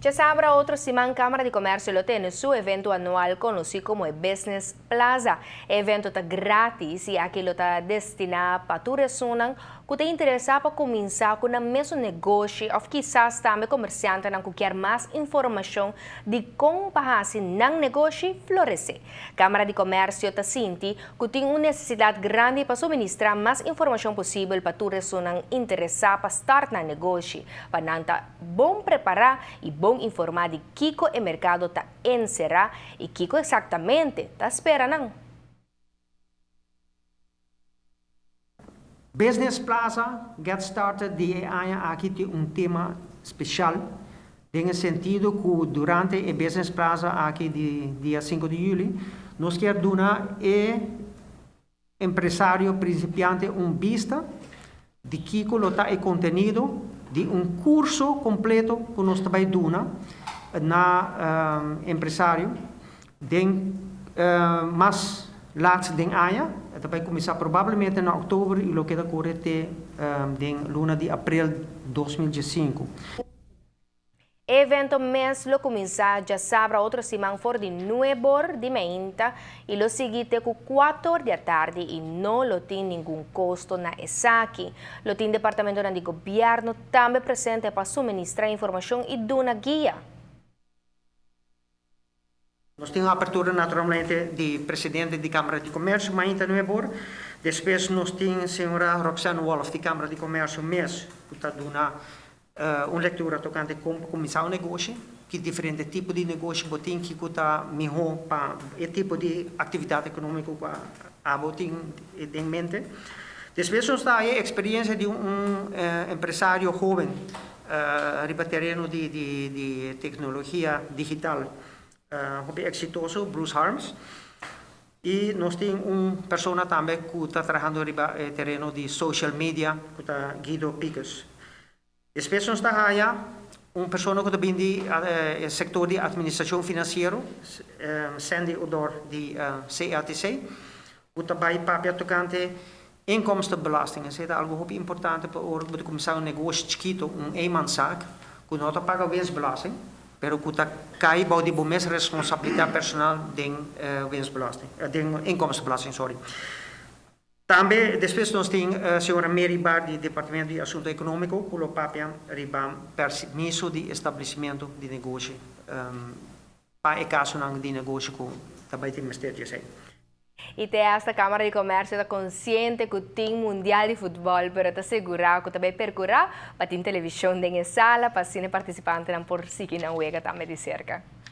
Djasabra otro siman Camara di Comercio lo tene su evento anual conoci como e Business Plaza. E evento ta gratis y aki lo ta destina pa tur esunnan cu ta interesa pa cuminsa cu nan mesun negoshi of kisas tambe comerciantenan cu kier mas informacion di con pa haci nan negoshi florece. Camara di Comercio ta sinti cu tin un necesidad grandi pa suministra mas informacion posibel pa tur esunnan interesa pa start nan negoshi, pa nan ta bon prepara y bon informa di kico e mercado ta encera y kico exactamente ta spera nan. Business Plaza Get Started di e aña aki tin un tema special den e sentido cu durante e Business Plaza aki di dia sinku di juli nos kier duna e empresario principiante un bista di kico lo ta e contenido di un curso completo cu nos ta bay duna na empresario den mas laat den aña. E ta bay cuminsa probablemente na october y lo keda core te den luna di april 2015. E evento mes lo kuminsá djasabra otro siman for di nuebor di meinta i lo sigui te ku kuator di atardi i no lo tin ningun kosto na esaki. Lo tin departamentonan di gobièrnu tambe presente pa suministrá informashon i duna guia. Nos tin un apertura naturalmente di presidente di Camara di Comercio mainta nuebor. Despues nos tin señora Roxanne Wolff di Camara di Comercio mes cu ta duna un lectura tocante con pa cuminsa un negoshi, ki diferente tipo di negoshi bo tin, kico ta miho pa e tipo di actividad economico cu abo tin den mente. Despues nos ta haya experiencia di un empresario hoben Riba tereno di teknologia digital hopi eksitoso, Bruce Harms. I nos tin un persona tambe ku ta trahando riba e tereno di social media ku ta Guido Pikus. Despues nos ta haya un persona ku ta bin di e sektor di atministrashon finansiero, Sandy Odor di CATC, ku ta bai papia tokante Inkomstenbelasting, esei ta algu hopi importante pa ora ku bo ta kuminsá un negoshi chikitu, un eenmanszaak, ku no ta paga winstbelasting, pero ku ta kai bou di bo mes responsabilidat personal den winstbelasting, den inkomstenbelasting, sorry. Tambe despues nos tin señora Mary Barr di Departamento di Asunto Ekonómiko ku lo papia riba permiso di establesimentu di negoshi pa e kasonan di negoshi ku ta bai tin mester di esei. I te hasta Camara di Comercio ta consciente cu tin Mundial di Futbol, pero ta segura cu ta bay percura pa tin television den e sala pa asina e participantenan por sigui nan wega tambe di cerca.